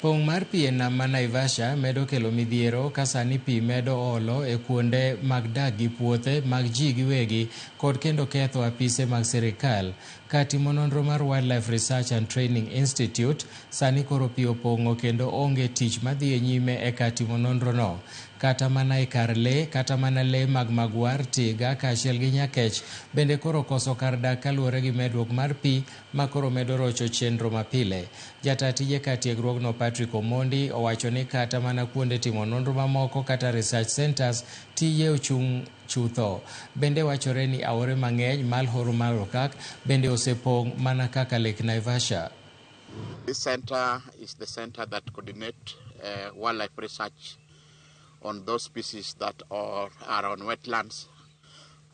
Pong' mar pi e nam ma Naivasha medo kelo midhiero ka sani pi medo olo e kuonde mag dak gi puothe mag ji giwegi kod kendo ketho apise mag sirikal. Kar timo nonro mar Wildlife Research and Training Institute sani koro pi opong'o kendo onge tich madhi e nyime e kar timo nonrono. Kata mana e kar lee, kata mana lee mag magwar, tiga kaachiel gi nyakech bende koro koso kar dak kaluwore gi medruok mar pi ma koro medo rocho chenro mapile. Jata tije kar tiegruogno Patrick Omondi owacho ni kata mana kuonde timo nonro mamoko kata research centers tije ochung' chutho. Bende wachore ni aore mang'eny mal horo mar Okak bende osepong' mana kaka Lake Naivasha. This center is the center that coordinates wildlife research on those species that are on wetlands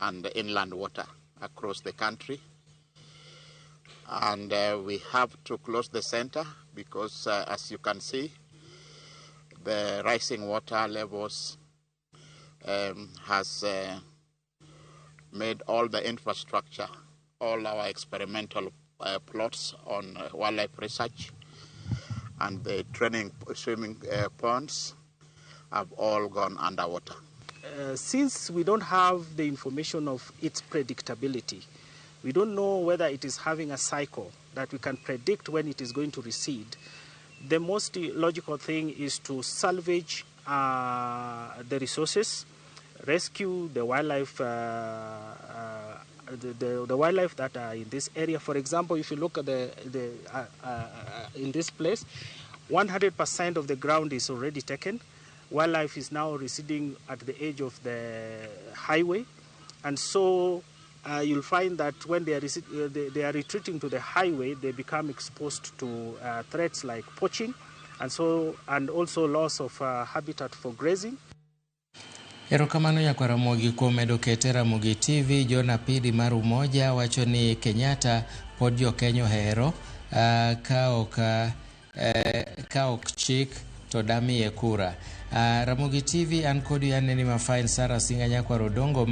and inland water across the country. And we have to close the center because, as you can see, the rising water levels has made all the infrastructure, all our experimental plots on wildlife research and the training swimming ponds have all gone underwater. Since we don't have the information of its predictability, we don't know whether it is having a cycle that we can predict when it is going to recede. The most logical thing is to salvage the resources, rescue the wildlife, the wildlife that are in this area. For example, if you look at the in this place, 100% of the ground is already taken. Wildlife is now receding at the edge of the highway, and so you'll find that when they are retreating to the highway, they become exposed to threats like poaching, and also loss of habitat for grazing. Erokamano nyakwar Ramogi kuom medo kete Ramogi TV. John Apidi mar Umoja wacho ni Kenyatta pod jo-Kenya ohero ka ok chik to damiye kura. Ramogi TV an kodi aneni mafine. Sarah Singa nyakwar Odongo.